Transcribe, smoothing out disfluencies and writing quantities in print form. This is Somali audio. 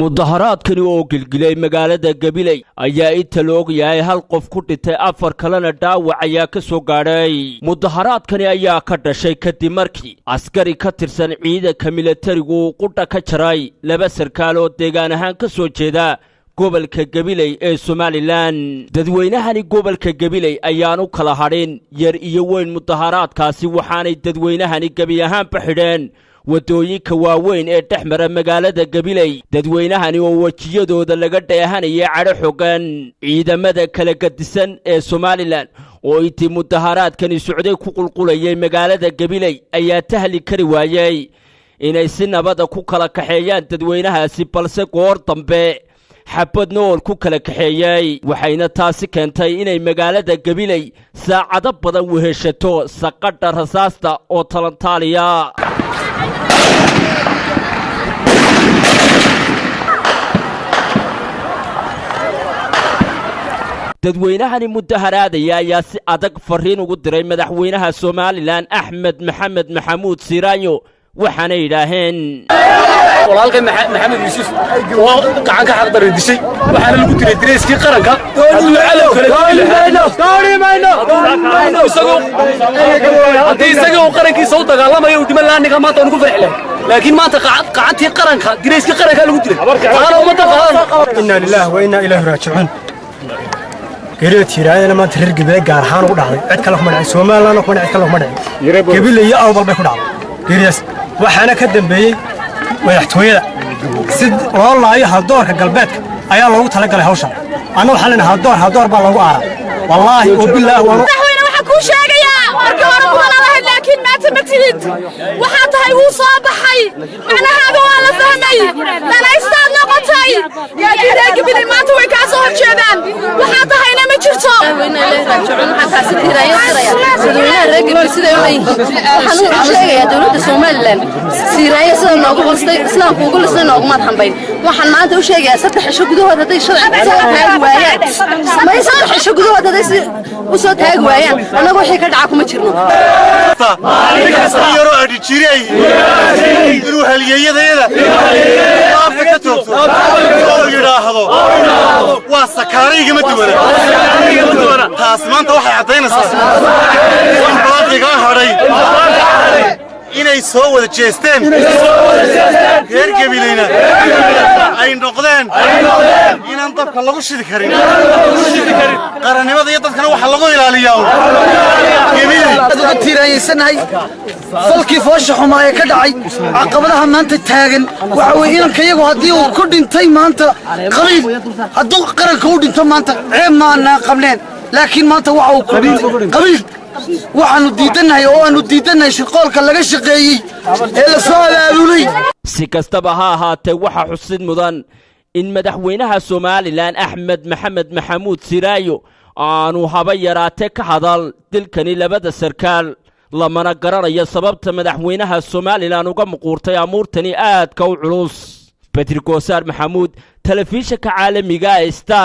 Mudaharaadkani oo gilgilay magaalada Gabiley ayaa inta la ogyahay hal qof ku dhintay, 4 kalena dhaawac ayaa ka soo gaadhay. Mudaharaadkani ayaa ka dhashay kadib markii askari ka tirsan ciidanka militarigu uu qudha ka jaray 2 sarkaal oo deegaan ahaan ka soo jeeda gobolka Gabiley ee Somaliland. Dadweynahani gobolka Gabiley ayaan u kala hadhin yar iyo weyn mudaharaadkaasi, waxaanay dadweynahani gebi ahaanba xidheen wadooyinka waaweyn ee dhex mara magaalada Gabiley. Dadweynahani oo wejiyadooda laga dheehanaya cadho xogan ciidamada kala gadisan ee Somaliland oo intii mudaharaadkani socday ku qulqulayay magaalada Gabiley ayaa tahli kari waayay inay si nabada ku kala kaxeeyaan dadweynahaasi, balse goor dambe xabad nool ku kala kaxeeyay. Waxayna taasi keentay inay magaalada Gabiley saacado badan weheshato saqadha rasaasta oo talantaaliya. Dadweynahani mudaharaadaya ayaa si adag fariin ugu diray madaxweynaha Somaliland Axmed Maxamed Maxamuud Siiraanyo, waxaana yidhaaheen: Walaalkay Maxamed Yuusuf oo gacan ka xaqdaran dishay, waxaana lagu dilay dareyskii qaranka. Haddii isagii uu qarankiisa u dagaalamayo uu dhiman lahaa, ninka maanta waan ugu farxi lahay, laakiin maanta gacantii qaranka, dareyskii qaranka lagu dilay, taana ummadda qaadan. Inna lillahi wa inna ilayhi raajicuun. Geerida tiiraayadana maanta reer Gabiley gaar ahaan ugu dhacday, cid kale kuma dhicin, Somalilandna kuma dhicin, cid kale kuma dhicin, Gabiley iyo Awdal bay ku dhacday geeridaas. Waxaana ka dambeeyey madaxtooyada si loo laayo haldoorka galbeedka ayaa loogu talagalay hawshan. Anna waxaan leenahay haldoor, haldoor baa loogu aaraa, wallaahi oo bilaahi. Madaxweyne, waxaan kuu sheegayaa markii hore mudan lahayd, laakiin maanta ma tihid. Waxaa tahay wuu soo baxay, macnahaaga waa la fahmay, dhalaystaad noqotay, laakiin reer Gabiley maanta way kaa soo horjeedaan. Waxaa tahayna ma jirto. Dadweynaha reer Gabiley siday u leeyihiin, waxaan u sheegayaa dowladda Somaliland, Siiraayo sida noogu qostay islaamku ugu lisnay noogumaad hambayn. Waxaan maanta u sheegayaa 3 cisho gudahood hadday sharci soo taagi waayaan, may 3 cisho gudahood hadday si u soo taagi waayaan, annagu wixii ka dhaca kuma jirno. Yaroo adhijiray inuu halyeeyadayada laabta ka toogto oo yidhaahdo waa sakaare igama duwana, taas maanta waxay caddaynaysaa wax baaqigaa hadhay inay soo wada jeesteen reer Gabileyna ay noqdeen inaan dabka lagu shidi karin. Qarannimada iyo dadkana waxa lagu ilaaliyaa Gabiley. Uga tiiraanyaysanahay falkii foosha xumaa ee ka dhacay. Caqabadaha maanta taagan waxa weye inanka iyagu haddii uu ku dhintay maanta qabiil, hadduu qaranka u dhinto maanta ceeb maanaa qabneen, laakiin maanta waxa uu ku dhintay qabiil. Waxaannu diidannahay oo aanu diidannahay shirqoolka laga shaqeeyey ee la soo abaabulay. Si kastaba ha ahaatee, waxaa xusid mudan in madaxweynaha Somaliland Axmed Maxamed Maxamuud Siraayo aanu haba yaraatee ka hadal dilkani labada sarkaal, lamana garanayo sababta madaxweynaha Somaliland uga muquurtay amuurtani aadka u culus. Bedri Goosaar Maxamuud, telefishinka caalamiga ee Star.